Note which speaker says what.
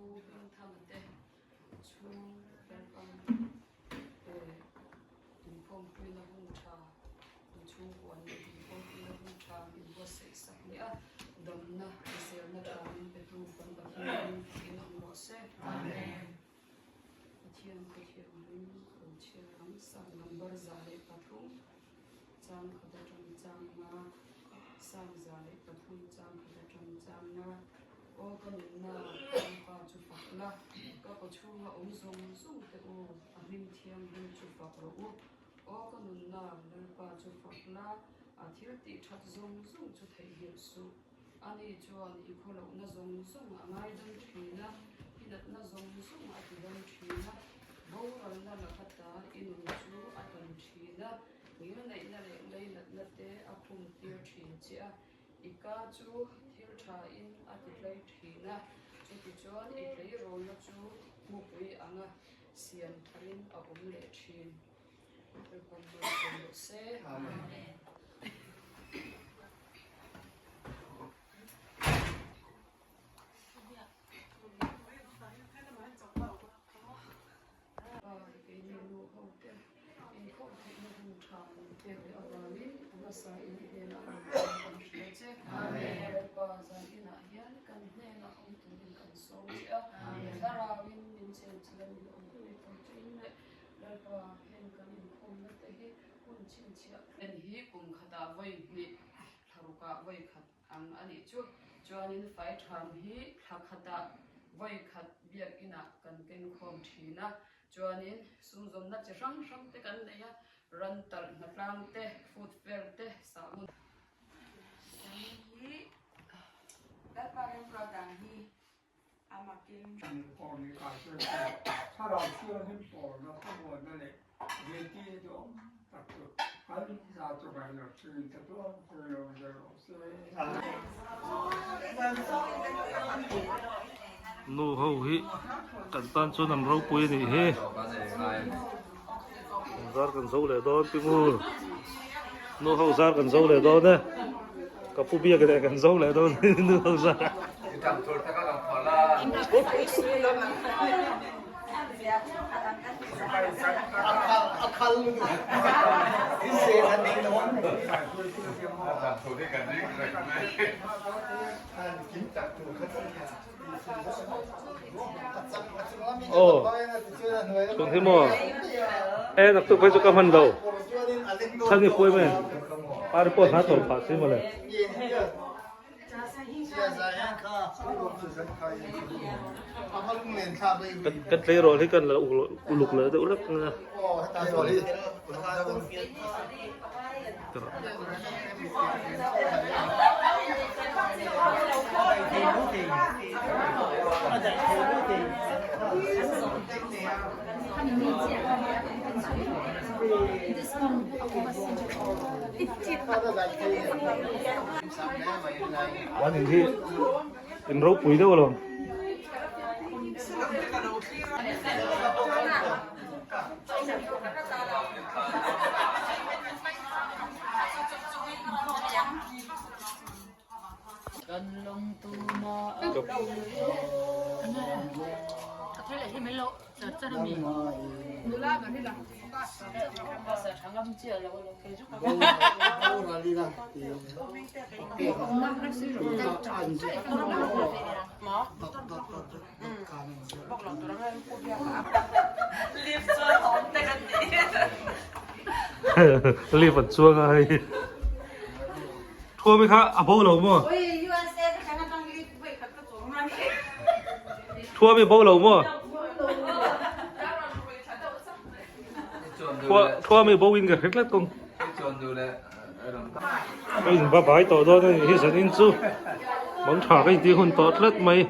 Speaker 1: Pu Hmingthanga te chhung Lalpan eh inkhawmpuina hun tha in chhungkua nen inkhawmpuina hun tha min buatsaih sak leh a, damna hriselna tha min petu kan Pathian in awm rawh se. Amen. Pathian Khawthianghlim kan chhiar ang Psalm number 103 chang khat atang chang nga Psalm 103 chang khat atang chang nga Aw ka nunna Lalpa chu fak la, ka kawchhunga awm zawng zawng te u, a hming thianghlim chu fak rawh u. Aw ka nunna Lalpa chu fak la, a thil tih that zawng zawng chu theihnghilh suh. Ani chuan i khawlohna zawng zawng a ngaidam thin a, i natna zawng zawng a tidam thin a, boralna laka ta i nun chu a tan thin a, ngilneihna leh ngainatna te a khum tir thin che a, i ka chu thil thain a ti hlei thin a, chutichuan i tleirawlna chu mupui anga siam tharin a awm leh thin. Lalpan malsawm rawh se. Amen. Pa keini nu ho te inkhawm theihna hun tha min pek leh avangin a hmasa in i hnenah rawn kal kan hria che. Lalpa zan inah hian kan hnenah awm turin kan sawm che a, thlarauin min chenchilh a min awmpui tur chein leh Lalpa heng kan inkhawmna te hi hun chhinchhiah En hi kum khatah vawi hnih thla rukah vawi khat ang a nih chu. Chuanin faitham hi thla khatah vawi khat biakinah kan keng khawm thin a. Chuanin sumzawnna chi hrang hrang te kan nei a, ran talh hnatlang te, food fair te, sahmun.
Speaker 2: Hi Lalpa remruat dan hi
Speaker 3: Thlarau Thianghlim pawlna thlamuanna leh zirtirna duhawm tak chu kan za chu ngai lo chungin ka tuar tur lo zel rawh se.
Speaker 4: Nu ho hi kan tan chuan an ropui a nih hi. Zar kan zo leh dawn pi ngur. Nu ho zar kan zo leh dawn e. Ka pu biak leh kan zo leh dawn nu ho zar. Aw chhun hi maw e naktuk phei chu ka hman lo chhan i pawih mai pari pawh hna tawrh phah si mawle. Kan tleirawl hi kan la uluk leh deuh lek anga. An in hi in ropui deuh alawm. Lift an chuang a hei. Thuami kha a bo lo maw? Thuami bo lo maw? Thuami bo in ka hre tlat kawng. Ka in va bai tawh dawn a nih hi zanin chu. Mang tha ka inti hun tawh tlat mai.